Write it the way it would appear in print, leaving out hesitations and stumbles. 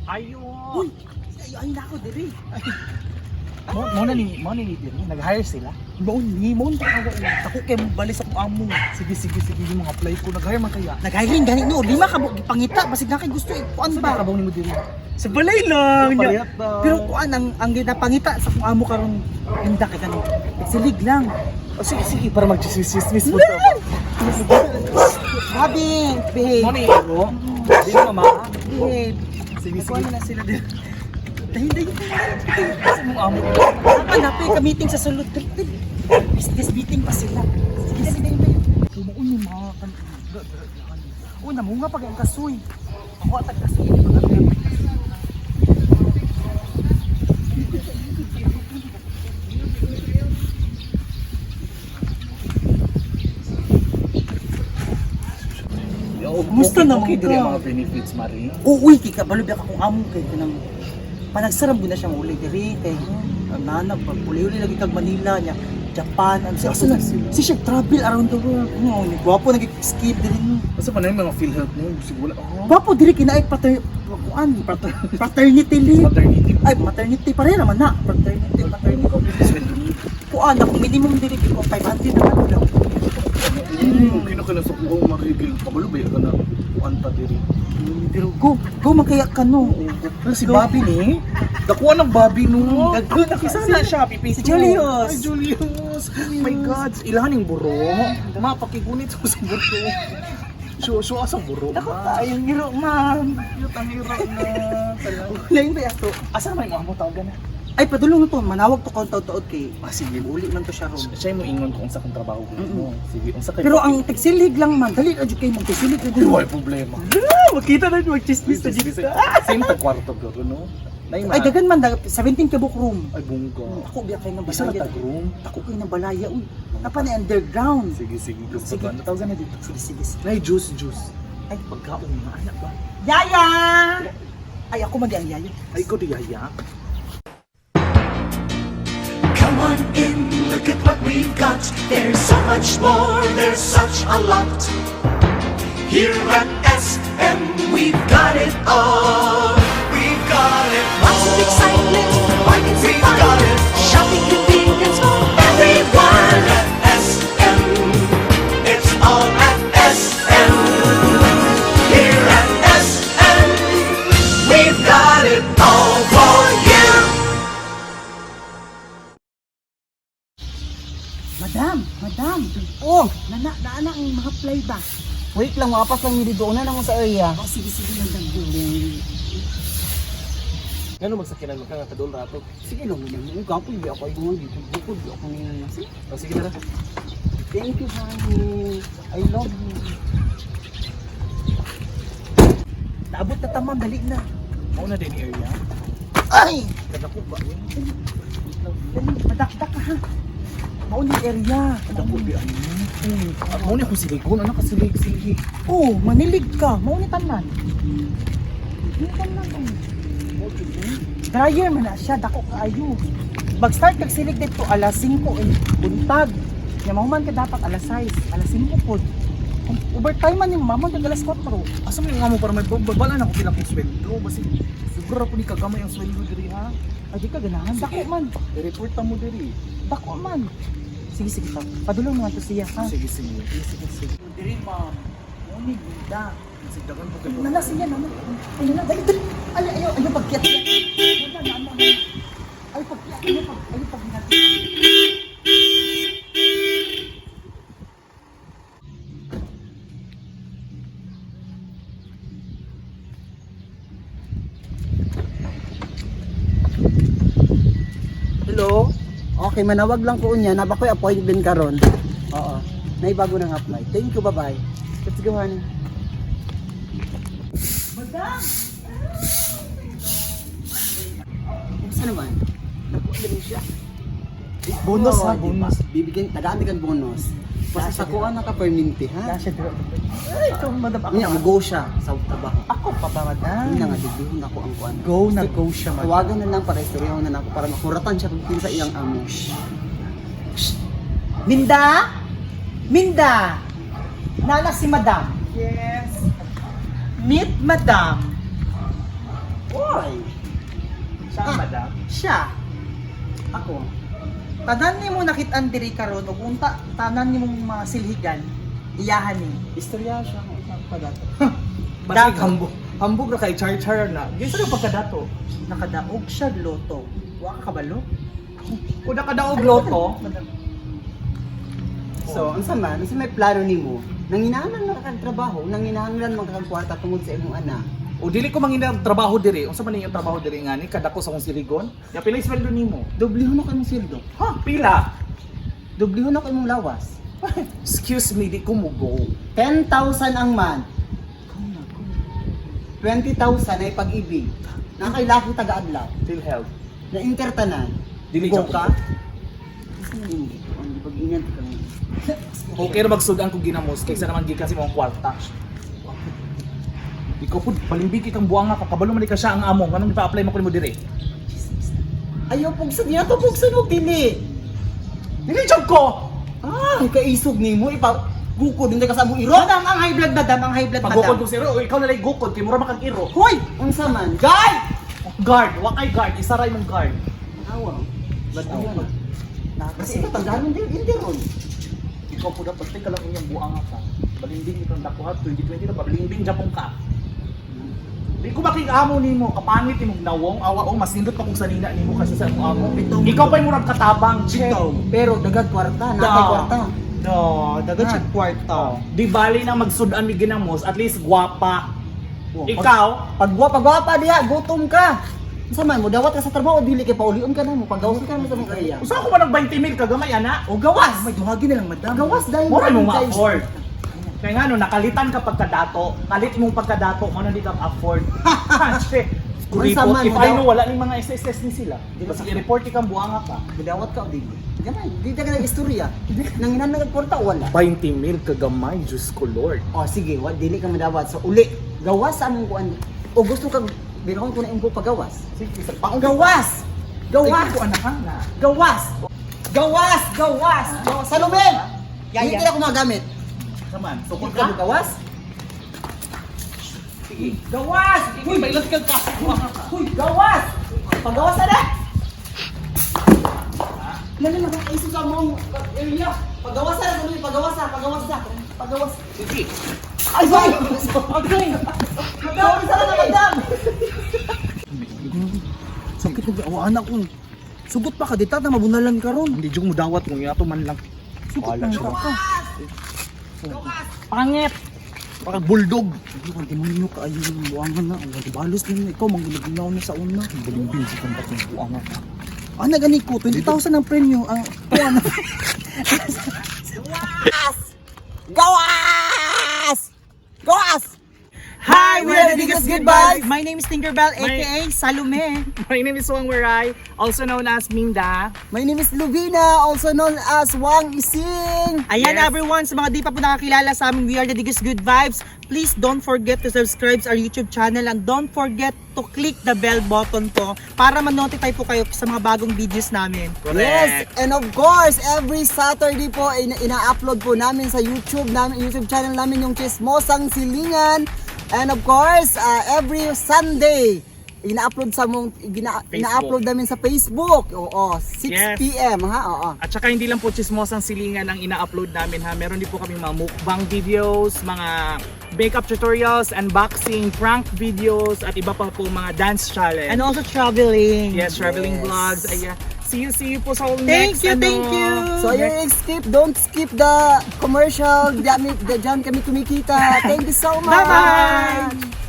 Ayo. Uy, ay, ay na ako diri. Mo na ni diri. Nag-hire sila. Mao ni, mao ni takawa ko. Ako kay bali sa akong amo. Sige, sige, sige, yung mga apply ko. Nag-hire man kaya. Nag-hiring gani no, lima ka buok gipangita basig na kay gusto eh. Kuan Sa ba? ba nimo diri? Sa balay lang. Parehas na. Pero kuan ang ginapangita sa akong amo karon inda kay kanang silig lang. Oh, sige, sige, para mag-chismis mo to. Bobby, behave. Mo ni iro. Di na mama. Behave. Sige, Nagkuhan sige. na sila diri. Dahil dahil. Sa mong amo. Apa napay ka meeting sa sulod. Dali, dali. Business meeting pa sila. Sige, dali, dali, dali. Tumuon yung mga kan. Oh, namunga pa kay ang kasoy. Ako atag kasoy ni mga Kumusta naman Okay, diri ka? ang mga benefits, Marie. Uy, kay kabalo biya ka kung amo kay kanang panagsaram gud na siya uli diri kay nana pag uli-uli lagi kag Manila niya. Japan, ano siya, asa na? Si siya travel around the world. No, ni gwapo nag skip diri no. Basta pa na yung mga PhilHealth mo, siguro wala. Oh. Gwapo diri kinaay pater kuan, paternity leave. Maternity. Ay, maternity pareha naman na. Paternity, paternity. Sweldo. Kuan ako minimum diri ko 500 na lang. Okay na ka na sa kuha, Marie. Kaya kabalo ba ka na kuan ta diri? Pero go, go man kaya ka no. Pero si Bobby ni, dakuha ng Bobby no. Dagko na Isa na siya, pipito. Si Julius. Ay, Julius. My God, ilahan yung buro. Ma, pakigunit ko sa buro. Sure, sure, sa buro. Dako ma. tayo ngiro, ma'am. Cute, ang hirap na. Lain ba ato? Asa naman yung amo tawag na? Ay, padulong na to. Manawag to kaon taod-taod kay. Ah, sige. Uli man to siya ron. Siya mo ingon kung unsa kang trabaho ko. Sige, unsa kay Pero ang tigsilig lang man, dali na jud kay magtigsilig na Uy, jud. wala problema. Makita na jud magchismis na jud. Same tag kwarto garo no. Nay, Ay dagan man 17 ka book room. Ay bungga. Ako biya kay nang Isa ra balaya. tag room. Ako kay nang balaya uy. Napa na underground. Sige, sige. Sige. Sige. Tawagan na dito. Sige sige. sige. Nay, juice, juice. Ay, Pagkaon nga anak ba? Yaya! Ay ako man di ang yaya. Ay, ko di yaya. Come on in, look at what we've got. There's so much more, there's such a lot. Here at SM, we've got it all. We've got it all. Lots of excitement, bargains and We've fun. got it. Shopping convenience for everyone. At SM, it's all at SM. Here at SM, we've got it all for you. Madam, madam. Oh, nana naana ang mga play ba? Wait lang, mapas lang mi dito. Una na mo sa area. Oh, sige sige madam. Ngano magsakinan man ka nga kadol rato. Sige lang, mo. Kapoy, di ako ay dito. Bukod, di ako ni. Sige. Oh, sige tara. Thank you, honey. I love you. Naabot na tamam, dali na. Mao na din ni area. Ay! Kadako ba yun? Dali, madakdak ka ha. Mao ni area. Kadako di ano. Mao ni ako siligon, ano ka silig sige. Oh, manilig ka. Mao ni tanan. Ni tanan oh. Dryer man na siya, dako kaayo. Mag-start kag silig dito alas 5 eh, buntag. Nya mahuman ka dapat alas 6, alas 5 pod. Kung overtime man yung mamon kag alas 4. Asa man yung amo para may babala na ko pila kong sweldo. Basi siguro po ni kagamay ang sweldo diri ha. Ay di ka ganahan. Dako man. I-report ta mo diri. Dako man. Sige sige pa. Padulong naman to siya ha. Sige sige. Sige sige sige. Diri ma'am. Mao ni gunda. Sigdagan po kayo. Nana siya nana. Ay nana dali dali. Ay ayo ayo pagkiat. Nana nana. Ay pagkiat ayo pag ayo pag Hello? Okay, manawag lang ko unya. Naba ko'y appointment karon. Oo. Nay bago nang apply. Thank you, bye-bye. Let's go, honey. Madam. Kumusta naman? Nakuha na rin siya. Bonus ha, Oo, di ba? bonus. Bibigyan, tagaan ka bonus. Basta sa kuha na ka perminti, ha? Siya diri. Ay ito madam ako. Unya, mo-go siya sa trabaho. Ako pa ba madam? Yun na nga, digdihon ako ang kuan. Go na go siya madam. Tawagan na lang para istoryahan na lang ako para makuratan siya kung kinsa iyang amo. Minda? Minda! Nana si Madam. Yes. Meet Madam. Why? Siya, madam. Siya. Ako. Tanan nimo nakit-an diri karon ug unta tanan nimong mga silhigan iyahan ni. Istorya siya kung saan pa dato. Basig hambog. Hambog ra kay char-char na. Gisa ra pagkadato. Nakadaog siya loto. Wa ka kabalo? Kung nakadaog loto, So, unsa man, unsa may plano nimo? Nanginahanglan man kag trabaho, nanginahanglan man kag kwarta tungod sa imong anak. O dili ko mangina ang trabaho diri. Unsa man iyong trabaho diri ngani kadako sa akong siligon? Ya pila sweldo nimo? Doblehon ako imong sweldo. Ha, pila. Doblehon ako imong lawas. Excuse me, di ko mo go. 10,000 ang month. 20,000 ay pag-ibig. Nakailaki taga-adlaw. PhilHealth. Na intertanan. Dili Go siya ka. Hindi. Ang pag-ingat ka mo. Okay ra magsudan kog ginamos kaysa naman gikan sa imong kwarta. Ikaw pud palimbiki kang buanga ka, kabalo man di ka siya ang amo, nganong gipa-apply mo ko nimo diri? Ayaw pugsan niya to pugsan og dili. Dili jud ko. Ah, kaisog nimo ipa gukod din ka sa among iro. Madam, ang high blood, madam, ang high blood, madam. Pagukod ko si iro, ikaw na lay gukod kay mura man kag iro. Hoy! Unsa man? Guy! Guard, wa kay guard, isa ra imong guard. Awa. Ba't awa? Kasi ito tanggalon din hindi ron. Ikaw pud dapat ka lang iyang buanga ka. Balimbing itong dakuha 2020 na balimbing Japon ka. Di ko makig-amo nimo, kapangit imong nawong, awa o mas nindot pa kung sanina nimo kasi sa imong amo. Bitaw. Ikaw pa'y murag katabang, che. Bitaw. Pero dagag kwarta, nakay kwarta. Do, dagat siya kwarta. Di bali na magsudan mi ginamos, at least gwapa. Oh, Ikaw, Pag pagwapa diha, gutom ka. Unsa man mo dawat ka sa trabaho dili kay paulion ka na mo pagawas ka na sa mong area. usa ko man nag 20 mil kagamay ana. O gawas. May duhagi na lang, madam. Gawas dahil Mura mo ma-afford. Kaya nga no, nakalitan ka pagkadato, kalit mong pagkadato, mo di ka afford. Ha, che. Unsa Kuripot, man, if I mo know, wala ning mga SSS ni sila. Basta i-report ikang buanga ka. Mudawat ka o dili. Gamay, di ka nag istorya. Nanginan nag kwarta wala. 20 mil kagamay, Diyos ko Lord. O sige, wa dili ka madawat. So uli, gawas sa among kuan. O gusto kag birahon ko na imong pagawas. Sige, sa paong Gawas. Gawas. Ay, ko anak na. Gawas. Gawas, gawas. Gawas. Salome. Yaya. Hindi na ako magamit. Saman, sukod Ka ka. gawas? Sige. Gawas! Uy, bailas kang ka. Huy, gawas! Pagawas na na! Lalo na kang iso sa among area. Pagawas na, Salome, pagawas na, pagawas na. Pagawas. Sige. Ay, sorry! Okay. Sorry sa na, madam! Sakit na awa anak ko. Sugot pa ka dita na mabunalan ka ron. Hindi jud mo dawat mo yato man lang. Sugot Wala man siya. ka. Pangit. Parang bulldog. Hindi ka demonyo ka ayo yung buangan na. Ang balos din ikaw manggulagnaw na sa una. Balimbing si kang batong buanga ka. Ah, gani ko 20,000 ang premyo ang kuan. Gawas! Gawas! Hi, we are the Biggest Good Vibes. My name is Tinkerbell aka Salome. My name is Wang Werai, also known as Minda. My name is Luvina, also known as Wang Ising. Ayan Yes. everyone, sa mga di pa po nakakilala sa amin, we are the Biggest Good Vibes. Please don't forget to subscribe our YouTube channel and don't forget to click the bell button po para ma-notify po kayo sa mga bagong videos namin. Yes, and of course, every Saturday po ina-upload po namin sa YouTube namin, YouTube channel namin yung Chismosang Silingan. And of course, every Sunday ina-upload sa mong ina-upload namin sa Facebook. Oo, 6 Yes. PM ha. Oo. At saka hindi lang po chismosang silingan ang ina-upload namin ha. Meron din po kami mga mukbang videos, mga makeup tutorials, unboxing, prank videos, at iba pa po mga dance challenge. And also traveling. Yes, traveling Yes. vlogs. Ayan. See you po sa Thank next. you, thank you. So ayun, skip, don't skip the commercial. Diyan kami kumikita. Thank you so much. Bye-bye.